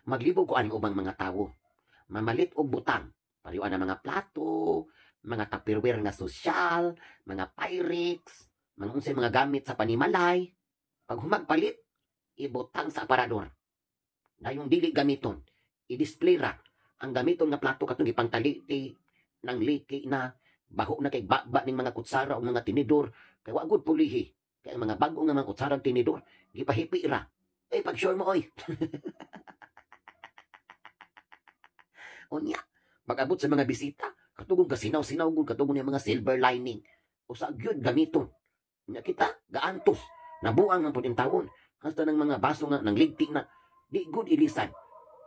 Maglibog ko aning ubang mga tawo. Mamalit og butang. Pareho ang mga plato, mga Tupperware nga sosyal, mga Pyrex, mga unsay mga gamit sa panimalay. Pag humagpalit, ibutang sa aparador. Dayong dili gamiton, i-display ra ang gamiton nga plato katong gipangtaliti ng liki na baho na kay baba ning mga kutsara o mga tinidor kay wa gud pulihi kay ang mga bag-o nga mga kutsara ug tinidor gipahipi ra. Eh, pag sure mo oy. Unya, pag-abot sa mga bisita, katugong kasinaw-sinaw gud katugong niya mga silver lining. Usa gyud gamiton. Nya kita gaantos, nabuang man pud tawon. Hasta ng mga baso nga nang ligti na di gud ilisan.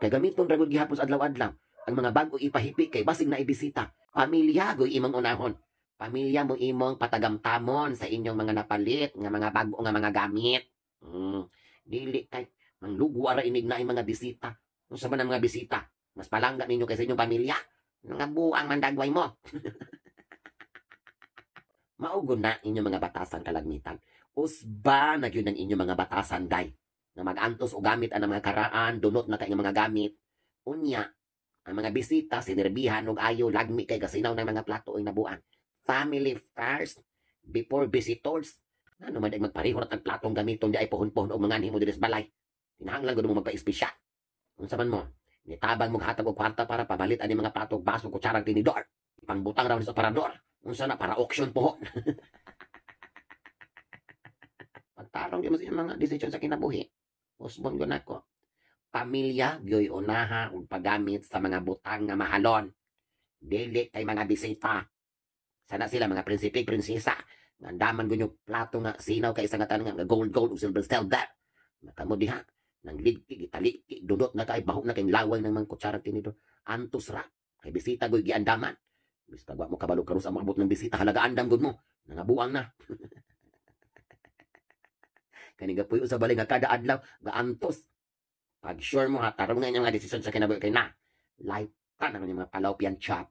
Kay gamiton ra gud gihapon sa adlaw-adlaw. Ang mga bag-o ipahipi kay basig na ibisita. Pamilya goy imong unahon. Pamilya mo imong patagamtamon sa inyong mga napalit nga mga bag-o nga mga gamit. Dili kay manglugo ara inig na mga bisita. Unsa man ang mga bisita? Mas palangga ninyo kaysa inyong pamilya. Mga buang mandagway mo. Maugon na inyong mga batasan kalagmitan. Usba na gyud ang inyong mga batasan day. Nga magantos o gamit ang mga karaan, dunot na kay mga gamit. Unya, ang mga bisita, sinerbihan og ayo, lagmi kay kasinaw ng mga plato oy nabuang. Family first before visitors. Ano man ay magpareho na tag platong gamiton di ay pohon-pohon og mga nimo diri sa balay. Kinahanglan gud mo magpa-espesyal. Unsa man mo? Nitabang mo hatag og kwarta para pabalit ani mga plato, baso, kutsara, tinidor. Pangbutang raw ni sa aparador. Unsa na para auction pohon. Pagtarong di mo sa mga desisyon sa kinabuhi. Usbon ko nako. Pamilya gyoy unaha og paggamit sa mga butang nga mahalon. Dili kay mga bisita. Sana sila mga prinsipe, prinsesa. Ngandaman gud yung plato nga sinaw kay isa nga tanan nga gold gold ug silver silver. Makamo diha nang ligti gitaliki dudot na kay baho na kay laway ng mga kutsara tinidor. Antos ra kay bisita goy giandaman. Bista wa mo kabalo karon sa moabot ng bisita, halaga andam gud mo. Nangabuang na. Kani gapuyo sa balay nga kada adlaw gaantos. Pag sure mo ha, tarong nga inyong mga desisyon sa kinabuhi kay na. Life ta na mga palaw pian chop.